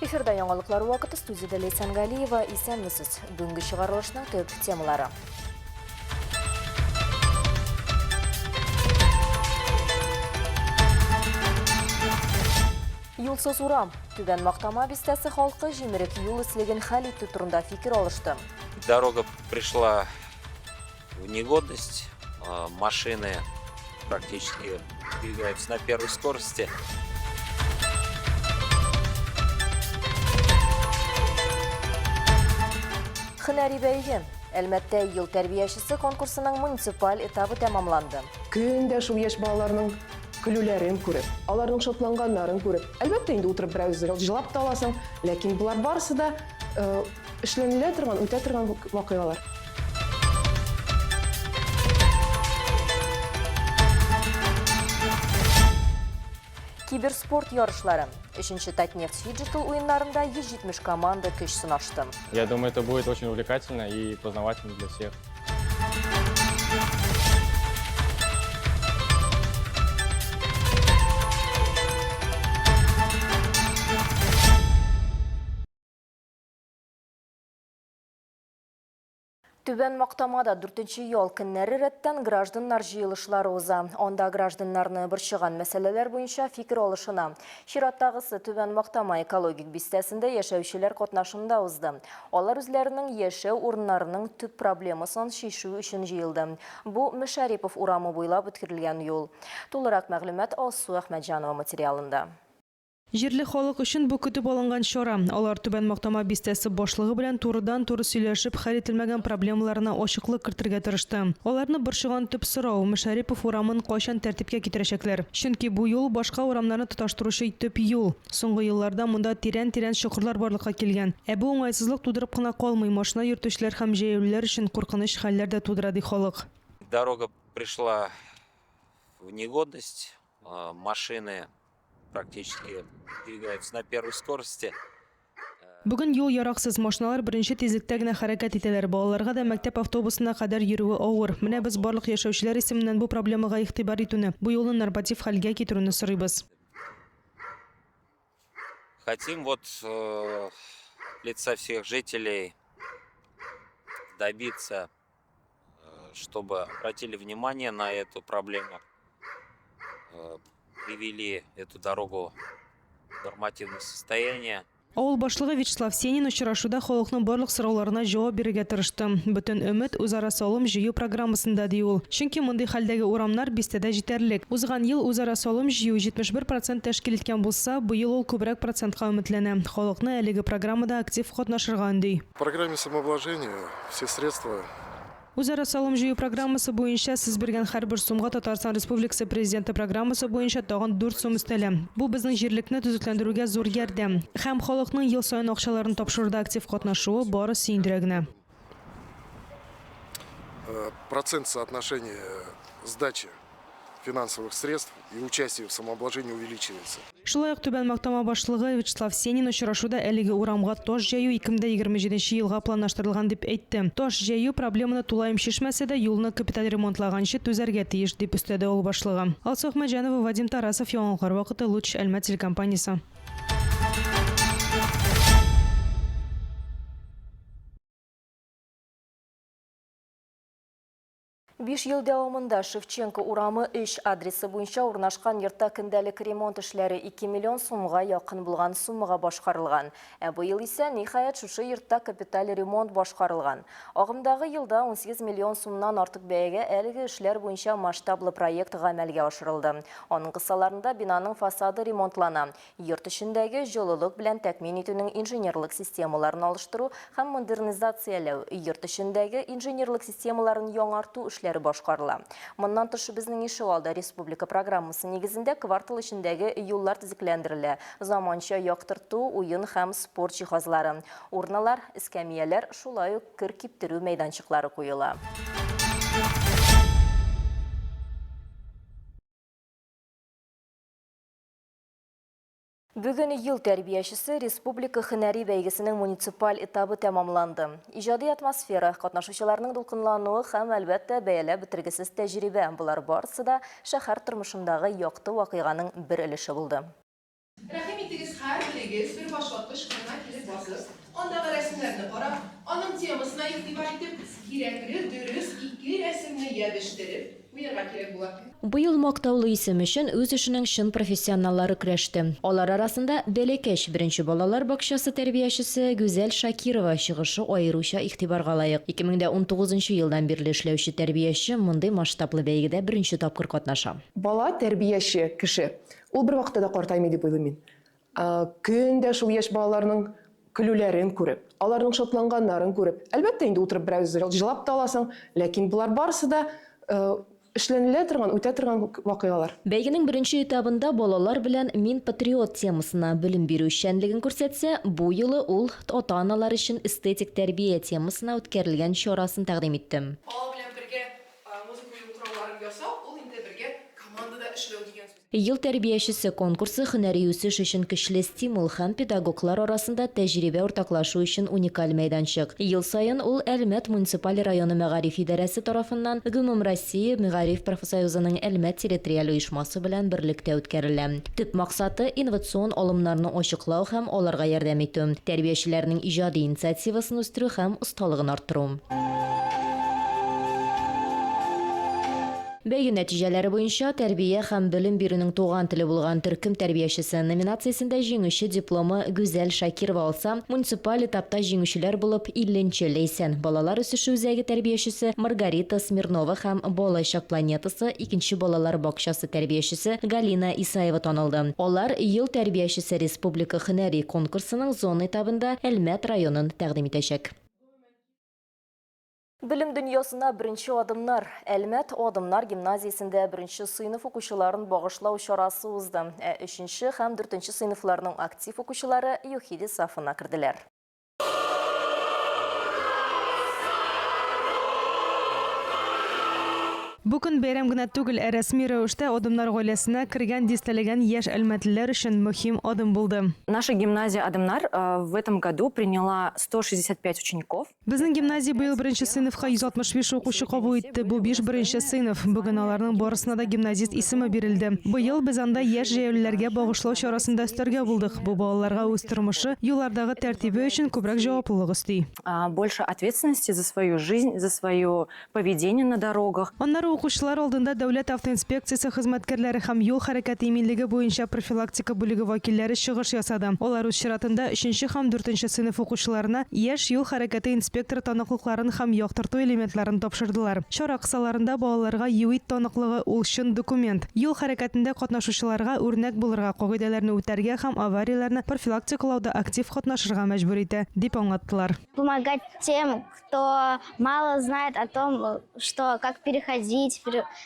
Эфирда яңалыклар вакыты студиядә Ләйсән Галиева. Исәнмесез. Бүгенге чыгарылышның төп темалары. Юлсыз урам. Түбән Мактама бистәсе халкы җимерек юл өслеген хәл итү турында фикер алышты. Дорога пришла в негодность. Машины практически двигаются на первой скорости. Һөнәри бәйге. Әлмәттә ел тәрбиячесе конкурсының муниципаль этабы тәмамланды. Көн дә шул яшь балаларның көлүләрен күреп, аларның шатланганнарын күреп, әлбәттә инде утырып бераз җылап та аласың, ләкин болар барысы да эшләнелә торган, үтә торган вакыйгалар. Киберспорт ярышлары. Өченче Татнефть фиджитал уеннарында 170 команда көч сынашты. Я думаю, это будет очень увлекательно и познавательно для всех. Түбән Мактамада дүртенче ял көннәре рәттән гражданнар җыелышлары уза. Анда гражданнарны борчыган мәсьәләләр буенча фикер алышына. Чираттагысы Түбән Мактама экологик бистәсендә яшәүчеләр катнашында узды. Алар үзләренең яшәү урыннарының төп проблемасын чишү өчен җыелды. Бу Мөшәрипов урамы буйлап үткәрелгән юл. Тулырак мәгълүмат Алсу Әхмәтҗанова материалында. Җирле халык өчен бу көтеп алынган чара. Алар Түбән Мактама бистәсе башлыгы белән турыдан-туры сөйләшеп, хәл ителмәгән проблемаларына ачыклык кертергә тырышты. Аларны борчыган төп сорау, Мөшәрипов урамын кайчан тәртипкә китерәчәкләр? Чөнки бу юл, башка урамнарны тоташтыручы төп юл. Соңгы елларда монда тирән-тирән чокырлар барлыкка килгән. Ә бу уңайсызлык тудырып кына калмый, машина йөртүчеләр һәм җәяүлеләр өчен куркыныч хәлләр дә тудыра, ди халык. Дорога пришла в негодность, машины практически двигаются на первой скорости. Бүген юл яраксыз, машиналар беренче тизлектә генә хәрәкәт итәләр. Балаларга да мәктәп автобусына кадәр йөрүе авыр. Менә без барлык яшәүчеләр исеменнән бу проблемага игътибар итүне, бу юлны норматив хәлгә китерүне сорыйбыз. Хотим вот э, лица всех жителей добиться чтобы обратили внимание на эту проблему, э, привели эту дорогу в нормативное состояние. Авыл башлыгы Вячеслав Сенин очрашуда халыкның барлык сорауларына җавап бирергә тырышты. Бөтен өмет үзара салым җыю программасында, ди ул. Чөнки мондый хәлдәге урамнар бистәдә җитәрлек. Узган ел үзара салым җыю 71 процент тәшкил иткән булса, быел ул күбрәк процентка өметләнә. Халыкны әлеге программада актив катнашырга өнди. В программе самообложения все средства. Үзара салым җыю программасы буенча сез биргән һәрбер сумга Татарстан Республикасы Президенты программасы буенча тагын дүрт сум өстәлә. Бу безнең җирлекне төзекләндерүгә зур ярдәм. Һәм халыкның ел саен акчаларын тапшыруда актив катнашуы бары сөендерә генә. Процент соотношения сдачи финансовых средств и участие в самообложении увеличивается. Шулай ук Түбән Мактама башлыгы Вячеслав Сенин очрашуда әлеге урамга таш җәю 2027 елга планлаштырылган дип әйтте. Таш җәю проблеманы тулаем чишмәсә дә, юлны капиталь ремонтлаганчы түзәргә тиеш, дип өстәде авыл башлыгы. Алсу Әхмәтҗанова, Вадим Тарасов, Яңалыклар вакыты, Луч, Әлмәт телекомпаниясе. Биш ел дәвамында Шевченко урамы 3 адресы буенча урнашкан йортта көндәлек ремонт эшләре 2 миллион сумга якын булган суммага башкарылган. Ә быел исә, ниһаять, шушы йортта капиталь ремонт башкарылган. Агымдагы елда 18 миллион сумнан артык бәягә әлеге эшләр буенча масштаблы проект гамәлгә ашырылды. Аның кысаларында бинаның фасады ремонтлана, Йорт эчендәге җылылык белән тәэмин итүнең инженерлык системаларын алыштыру һәм модернизацияләү, йорт эчендәге инженерлык системаларын яңарту эшләре башкарыла. Моннан тыш, Безнең ишегалды республика программасы нигезендә квартал эчендәге юллар төзекләндерелә, заманча яктырту, уен һәм спорт җиһазлары, урналар, эскәмияләр, шулай ук кер киптерү мәйданчыклары куела. Бүген Ел тәрбиячесе республика һөнәри бәйгесенең муниципаль этабы тәмамланды. Иҗади атмосфера, катнашучыларның дулкынлануы һәм, әлбәттә, бәяләп бетергесез тәҗрибә, болар барысы да шәһәр тормышындагы якты вакыйганың бер өлеше булды. Рәхим итегез, һәрберегез бер башваткыч кырына килеп басып, андагы рәсемнәрне карап, аның темасына игътибар итеп, кирәкле, дөрес ике рәсемне ябештереп куярга кирәк була. Быел мактаулы исем өчен үз эшенең чын профессионаллары көрәште. Алар арасында Бәләкәч беренче балалар бакчасы тәрбиячесе Гүзәл Шакирова чыгышы аеруча игътибарга лаек. 2019 елдан бирле эшләүче тәрбияче мондый масштаблы бәйгедә беренче тапкыр катнаша. Бала тәрбияче кеше, ул бервакытта да картаймый дип уйлыйм мин. Көн дә шул яшь балаларның көлүләрен күреп, аларның шатланганнарын күреп, әлбәттә инде утырып бераз җылап та аласың, ләкин болар барысы да эшләнелә торган, үтә торган вакыйгалар. Бәйгенең беренче этабында балалар белән Мин патриот темасына белем бирү эшчәнлеген күрсәтсә, бу юлы ул ата-аналар өчен эстетик тәрбия темасына үткәрелгән чарасын тәкъдим итте. Бала белән бергә музыка уен коралларын ясау, ул инде бергә командада эшләү дигән сүз. Ел тәрбиячесе конкурсы һөнәри үсеш өчен көчле стимул һәм педагоглар арасында тәҗрибә уртаклашу өчен уникаль мәйданчык. Ел саен ул Әлмәт муниципаль районы мәгариф идарәсе тарафыннан Гомумроссия мәгариф профсоюзының Әлмәт территориаль оешмасы белән берлектә үткәрелә. Төп максаты, инновацион алымнарны ачыклау һәм аларга ярдәм итү, тәрбиячеләрнең иҗади инициативасын үстерү һәм осталыгын арттыру. Бәйге нәтиҗәләре буенча тәрбия һәм белем бирүнең туган теле булган төркем тәрбиячесе номинациясендә җиңүче дипломы Гүзәл Шакирова алса, муниципаль этапта җиңүчеләр булып 50нче Ләйсән балалар үсеше үзәге тәрбиячесе Маргарита Смирнова һәм Балачак планетасы икенче балалар бакчасы тәрбиячесе Галина Исаева танылды. Алар Ел тәрбиячесе республика һөнәри конкурсының зона этабында Әлмәт районын тәкъдим итәчәк. Белем дөньясына беренче адымнар. Әлмәт Адымнар гимназиясендә беренче сыйныф укучыларын багышлау чарасы узды. Ә өченче һәм дүртенче сыйныфларның актив укучылары ЮХИДИ сафына керделәр. Бу көн бәйрәм генә түгел, ә рәсми рәвештә Адымнар гаиләсенә кергән дистәләгән яшь әлмәтлеләр өчен мөһим адым булды. Наша гимназия Адымнар в этом году приняла 165 учеников. Безнең гимназия быел беренче сыйныфка 165 укучы кабул итте. Бу биш беренче сыйныф. Бүген аларның барысына да гимназист исеме бирелде. Быел без анда яшь җәяүлеләргә багышлау чарасын да өстәргә булдык. Бу балаларга үз тормышы, юллардагы тәртибе өчен күбрәк җаваплылык өсти. Больше ответственности за свою жизнь, за свое поведение на дорогах. Аннары укучылар алдында Дәүләт автоинспекциясе хезмәткәрләре һәм юл хәрәкәте иминлеге буенча профилактика бүлеге вәкилләре чыгыш ясады. Алар үз чиратында өченче һәм дүртенче сыйныф укучыларына яшь юл хәрәкәте инспекторы таныклыкларын һәм яктырту элементларын тапшырдылар. Чара кысаларында балаларга ЮИД таныклыгы ул чын документ. Юл хәрәкәтендә катнашучыларга үрнәк булырга, кагыйдәләрне үтәргә һәм аварияләрне профилактикалауда актив катнашырга мәҗбүр итә, дип аңлаттылар. Помогать тем, кто мало знает о том, что как переходить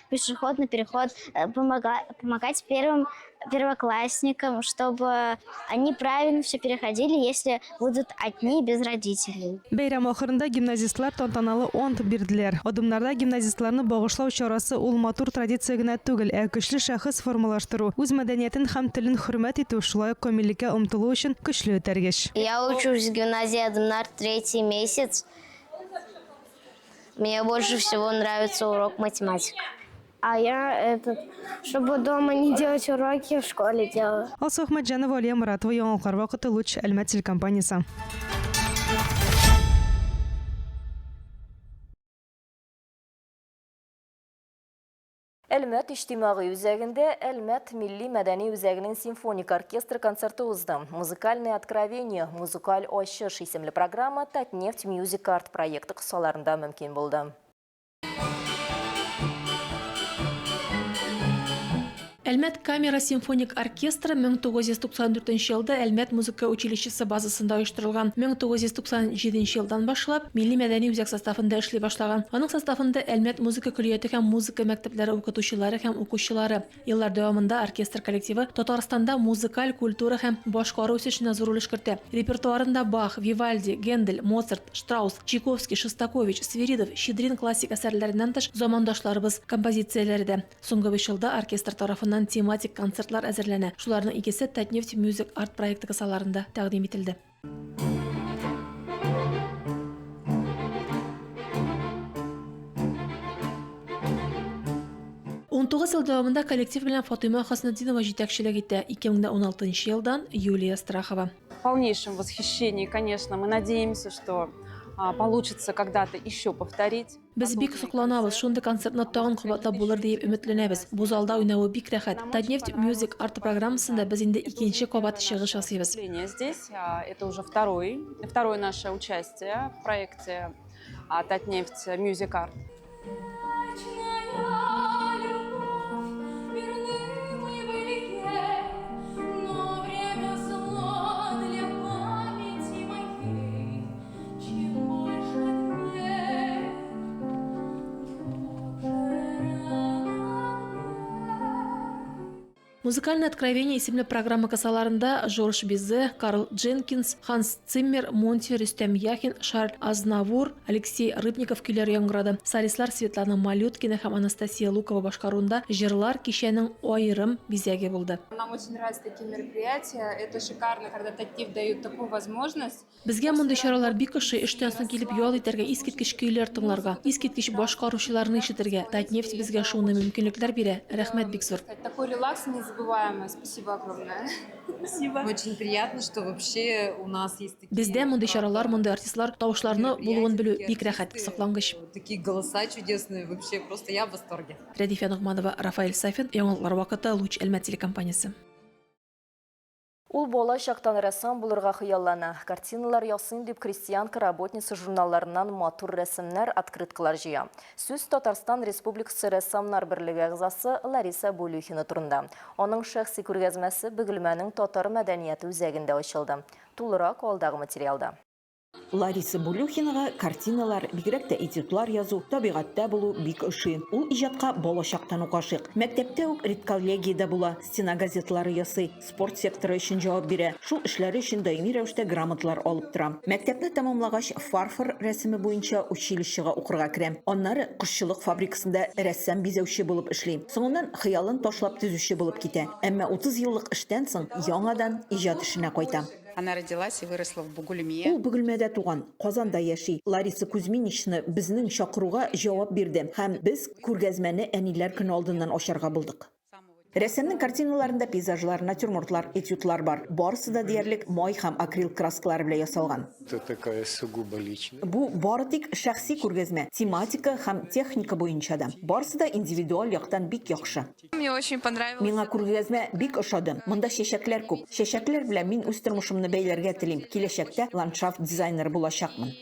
пешеходный переход, помогать первым первоклассникам, чтобы они правильно все переходили, если будут одни без родителей. Бәйрәм ахырында гимназистлар тантаналы ант бирделәр. Адымнарда гимназистларны багышлау чарасы ул матур традиция генә түгел, ә көчле шәхес формалаштыру, үз мәдәниятен һәм телен хөрмәт итү, шулай ук камиллеккә омтылу өчен көчле этәргеч. Я учусь в гимназии Адымнар третий месяц. Мне больше всего нравится урок математика. А я этот, чтобы дома не делать уроки, в школе делаю. Алсу Ахмәтҗанова, Алия Моратова, Яңалыклар вакыты, Луч, Әлмәт телекомпаниясе. Әлмәт иҗтимагый үзәгендә Әлмәт милли мәдәни үзәгенең симфоник оркестры концерты узды. Музыкальное откровение, музыкаль ачыш исемле программа Татнефть Music Art проекты кысаларында мөмкин булды. Әлмәт камера симфоник оркестры 1994 елда Әлмәт музыка училищесы базасында оештырылган. 1997 елдан башлап Милли мәдәни үзәк составында эшли башлаган. Аның составында Әлмәт музыка көллияте һәм музыка мәктәпләре укытучылары һәм укучылары. Еллар дәвамында оркестр коллективы Татарстанда музыкаль культура һәм башкару үсешенә зур өлеш кертә. Репертуарында Бах, Вивальди, Гендель, Моцарт, Штраус, Чайковский, Шостакович, Свиридов, Щедрин классик әсәрләреннән тыш замандашларыбыз композицияләре дә. Соңгы 5 елда оркестр тарафыннан тематик концертлар әзерләнә. Шуларның икесе Татнефть Music Art проекты кысаларында тәкъдим ителде. 19 ел дәвамында коллектив белән Фатыйма Хөснетдинова җитәкчелек итә, 2016 елдан, Юлия Страхова. В полнейшем восхищении, конечно, мы надеемся, что получится когда-то еще повторить. Без бик сокланабыз, шундый концертны тагын кабатлап булыр диеп өметләнәбез. Бу залда уйнавы бик рәхәт. Татнефть Music Art программасында без инде икенче кабат чыгыш ясыйбыз. Здесь это уже второй, второе наше участие в проекте Татнефть Music Art. Музыкальное откровение исемле программа кысаларында Жорж Бизе, Карл Дженкинс, Ханс Циммер, Монти, Рөстәм Яхин, Шарль Азнавур, Алексей Рыбников көйләре яңгырады. Солистлар Светлана Малюткина һәм Анастасия Лукова башкаруында җырлар кичәнең аерым бизәге булды. Нам очень нравятся такие мероприятия. Это шикарно, когда Татнефть дают такую возможность. Безгә мондый чаралар бик ошый, эштән соң килеп ял итәргә, искиткеч көйләр тыңларга, искиткеч башкаручыларны ишетергә. Татнефть безгә шундый мөмкинлекләр бирә, рәхмәт бик зур. Такой релакс незабываемый. Спасибо огромное. Спасибо. Очень приятно, что вообще у нас есть такие Бездә мондый чаралар, мондый артистлар тавышларны булуын белү бик рәхәт, соклангыч. Такие голоса чудесные, вообще просто я в восторге. Рәдифә Ногманова, Рафаэль Сафин, Яңалыклар вакыты, Луч Әлмәт телекомпаниясе. Ул бала чактан рәссам булырга хыяллана. Картиналар ясыйм дип Крестьянка, Работница журналларыннан матур рәсемнәр, открыткалар җыя. Сүз Татарстан Республикасы рәссамнар берлеге әгъзасы Лариса Булюхина турында. Аның шәхси күргәзмәсе Бөгелмәнең татар мәдәнияте үзәгендә ачылды. Тулырак алдагы материалда. Лариса Булюхинага картиналар, бигрәк тә этюдлар язу, табигатьтә булу бик ошый. Ул иҗатка балачактан ук гашыйк. Мәктәптә үк редколлегиядә була, стена газеталары ясый, спорт секторы өчен җавап бирә. Шул эшләре өчен даими рәвештә грамоталар алып тора. Мәктәпне тәмамлагач, фарфор рәсеме буенча училищега укырга керә. Аннары кошчылык фабрикасында рәссам-бизәүче булып эшли. Соңыннан хыялын ташлап төзүче булып китә. Әмма 30 еллык эштән соң яңадан иҗат эшенә кайта. Она родилась и выросла в Бугульме. Ул Бөгелмәдә туган, Казанда яши. Лариса Кузьминична безнең чакыруга җавап бирде һәм без күргәзмәне Әниләр көне алдыннан ачарга булдык. Рәссамның картиналарында пейзажлар, натюрмортлар, этюдлар бар. Барысы да диярлек май һәм акрил краскалары белән ясалган. Это такая сугубо личная. Бу бары тик шәхси күргәзмә, тематика һәм техника буенча да. Барысы да индивидуаль яктан бик яхшы. Мне очень понравилось. Миңа күргәзмә бик ошады. Монда чәчәкләр күп. Чәчәкләр белән мин үз тормышымны бәйләргә телим. Киләчәктә ландшафт дизайнеры булачакмын.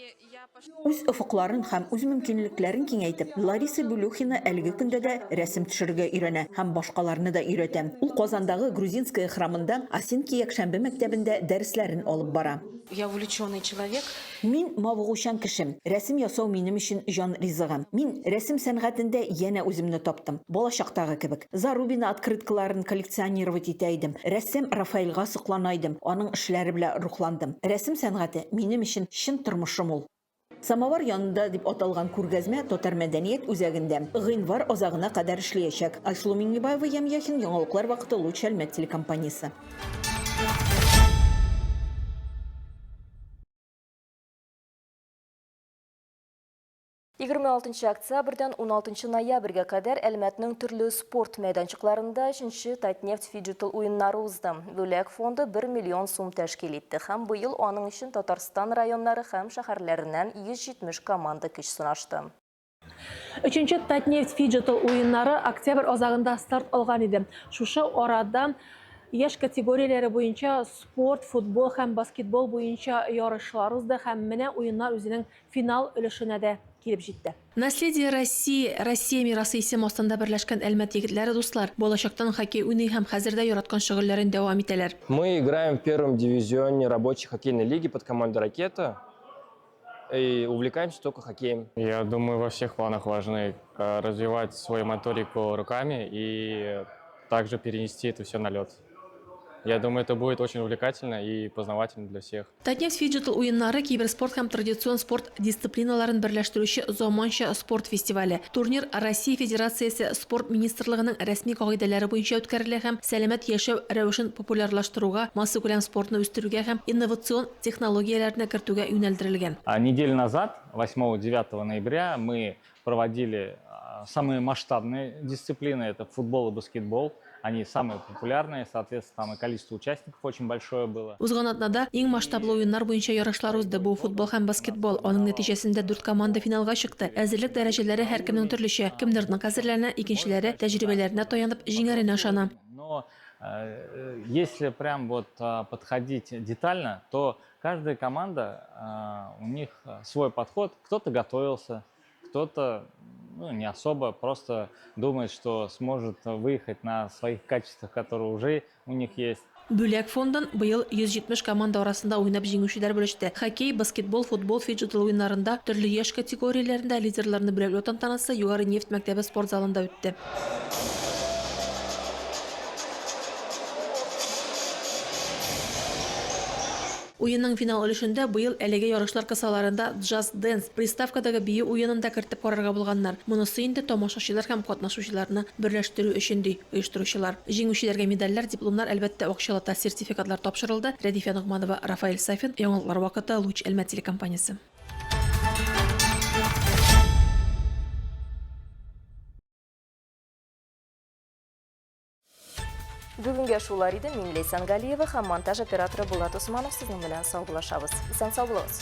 Үз офыкларын һәм үз мөмкинлекләрен киңәйтеп, Лариса Булюхина әлеге көндә дә рәсем төшерергә өйрәнә һәм башкаларны да өйрәтә. Ул Казандагы Грузинская храмында Осинки якшәмбе мәктәбендә дәресләрен алып бара. Я увлеченный человек. Мин мавыгучан кеше. Рәсем ясау минем өчен җан ризыгы. Мин рәсем сәнгатендә янә үземне таптым. Балачактагы кебек. Зарубина открыткаларын коллекционировать итә идем. Рәссам Рафаэльга соклана идем, аның эшләре белән рухландым. Рәсем сәнгате минем өчен чын тормышым ул. Самовар янында дип аталган күргәзмә Татар мәдәният үзәгендә гыйнвар азагына кадәр эшләячәк. Айсылу Миңнебаева, Ям Яхин, Яңалыклар вакыты, Луч Әлмәт телекомпаниясе. 26 октябрьдән 16 ноябрьгә кадәр Әлмәтнең төрле спорт мәйданчыкларында 3нче Татнефть фиджитал уеннары узды. Бүләк фонды 1 миллион сум тәшкил итте һәм быел аның өчен Татарстан районнары һәм шәһәрләреннән 170 команда көч сынашты. Өченче Татнефть фиджитал уеннары октябрь азагында старт алган иде. Шушы арада яшь категорияләре буенча спорт, футбол һәм баскетбол буенча ярышлар узды һәм менә уеннар үзенең финал өлешенә дә килеп җитте. Наследие России, Россия мирасы исеме астында берләшкән Әлмәт егетләре дуслар балачактан хоккей уйный һәм хәзер дә яраткан шөгыльләрен дәвам итәләр. Мы играем в первом дивизионе рабочей хоккейной лиги под командой «Ракета» и увлекаемся только хоккеем. Я думаю, во всех планах важны развивать свою моторику руками и также перенести это все на лед. Я думаю, это будет очень увлекательно и познавательно для всех. Татнефть фиджитал уеннары киберспорт һәм традицион спорт дисциплиналарын берләштерүче заманча спорт фестивале. Турнир Россия Федерациясе спорт министрлыгының рәсми кагыйдәләре буенча үткәрелә һәм сәламәт яшәү рәвешен популярлаштыруга, массакүләм спортны үстерүгә һәм инновацион технологияләрне кертүгә юнәлдерелгән. А неделю назад, 8-9 ноября, мы проводили самые масштабные дисциплины, это футбол и баскетбол. Они самые популярные, соответственно, там и количество участников очень большое было. Узган атнада иң масштаблы уеннар буенча ярышлар узды. Бу футбол һәм баскетбол. Аның нәтиҗәсендә дүрт команда финалга чыкты. Әзерлек дәрәҗәләре һәркемнең төрлечә. Кемдер нык әзерләнә, икенчеләре тәҗрибәләренә таянып җиңәренә ышана. Но если прям вот подходить детально, то каждая команда, у них свой подход. Кто-то готовился, кто-то, ну, не особо, просто думает, что сможет выехать на своих качествах, которые уже у них есть. Бүләк фондын быел 170 команда арасында уйнап җиңүчеләр бүлеште. Хоккей, баскетбол, футбол, фиджитал уеннарында төрле яшь категорияләрендә лидерларны бүләкләү тантанасы Югары нефть мәктәбе спорт залында үтте. Уенның финал өлешендә быел әлеге ярышлар кысаларында Just Dance приставкадагы бию уенын да кертеп карарга булганнар. Монысы инде тамашачылар һәм катнашучыларны берләштерү өчен, ди оештыручылар. Җиңүчеләргә медальләр, дипломнар, әлбәттә, акчалата сертификатлар тапшырылды. Рәдифә Ногманова, Рафаэль Сафин, Яңалыклар вакыты, Луч Әлмәт телекомпаниясе. Бүгенгә шулар иде. Мин Ләйсән Галиева һәм монтаж операторы Булат Усманов сезнең белән саубуллашабыз. Исән сау булыгыз.